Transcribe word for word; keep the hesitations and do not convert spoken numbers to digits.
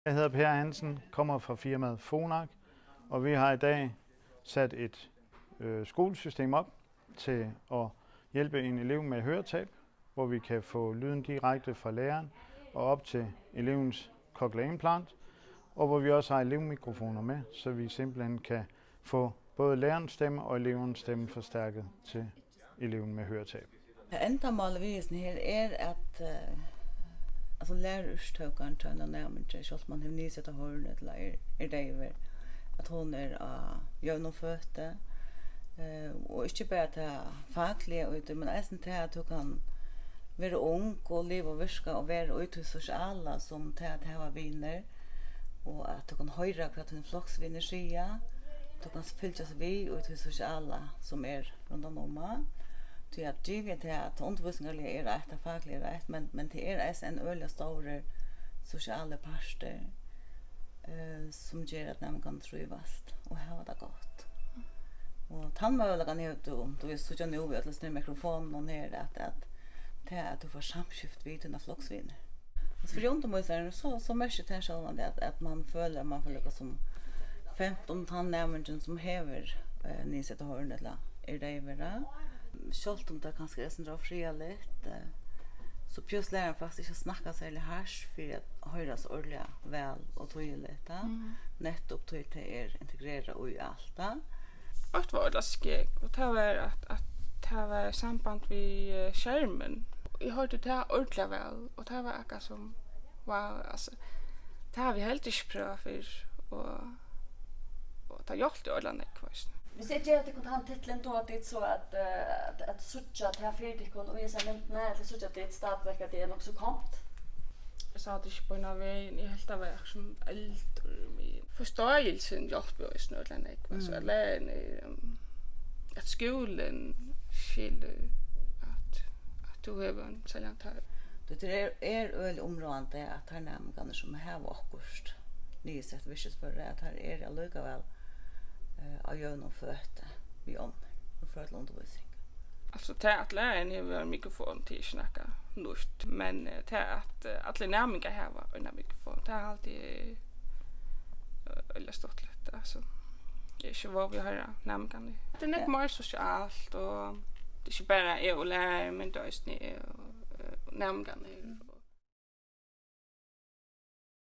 Jeg hedder Per Hansen, kommer fra firmaet Fonak, og vi har i dag sat et øh, skolesystem op til at hjælpe en elev med høretab, hvor vi kan få lyden direkte fra læreren og op til elevens cochlear implant, og hvor vi også har elevmikrofoner med, så vi simpelthen kan få både lærerens stemme og elevens stemme forstærket til eleven med høretab. Endamálið við hesum her er at uh, altså, lærurtókan hjá einum næmingi, sjálvt um hann hevur niðursetta hoyrn ella er, er deyvur, at hon er á jøvnum føti, uh, og ikki bara tað fakliga í tí, men eisini tað at tú kann vera ung og liva og virka og vera í tí sosiala, sum tað at hava vinir, og at tú kann hoyra hvat tíni floksvinir siga, tú kanst fylgjast við í tí sosiala sum er rundan um hann. Tí at givið tað at undirvísingarliga er eitt, tað fakliga er eitt, men, men tað er eisini ein øgiliga stórur sosialur partur, eh, sum ger at næmingarnir trívast og hava tað gott. Og tann møguleikan hevur tú, tú veist, síggja nú við øllum mikrofonum her, at, at tað at tú fært samskift við tínar floksvinir. Fyri undirvísaran, so, so merkir tað sjálvandi, at, at mann følir, at mann fer líka sum fevnt um tann næmingin, sum hevur eh, niðursetta hoyrn ella er deyvur. Sjálvt um tað kanska er eitt sindur ófriðarligt, eh, so behøvist lærarin faktiskt ikki at snakka serliga hart fyri at hoyrast ordiliga væl og týðiligt, tá. Mm. Nettupp tí tað er integrerað í alt, tá. Eitt var ordiliga skeg, og tað var, at, at tað var samband við eh, skermin. Eg hoyrdi tað ordiliga væl, og tað var akkurát sum, wow, altso, tað havi eg heldur ikki prøvað fyrr, og, og tað hjálpti ordiliga nógv, veitst tú. Hvis eg geri tykkum tann titlin, duga tit so at, eh, at, at síggja tað fyri tykkum í hesari myndini, ella síggja tit stadigvæk, at tað er nokk so kont? Eg sá tað ikki beinan vegin, eg helt tað var sum eldur í miðjuni. Forståelsen hjálpir eisini ordiliga nógv, altso, mm, at lærarin er, um, at skúlin skilur, at, at tú hevur ein serligan tørv. Tí tað er, er øgiliga umráðandi, at teir næmingarnir, sum hava okkurt niðursett virkisføri, at teir eru allíkavæl, eh, á jøvnum føti við onnur, í forhold til undirvísing. Altso, tað at lærarin hevur ein mikrofon, tað er ikki nakað nýtt, men, eh, tað at, eh, allir næmingar hava eina mikrofon, tað haldi eg er, eh, øgiliga stuttligt, altso. Eg eri ikki von við at hoyra næmingarnar. Tað er nógv, ja, meira sosialt, og tað er ikki bara eg og lærarin, men tað er eisini eg og, eh, og næmingarnir.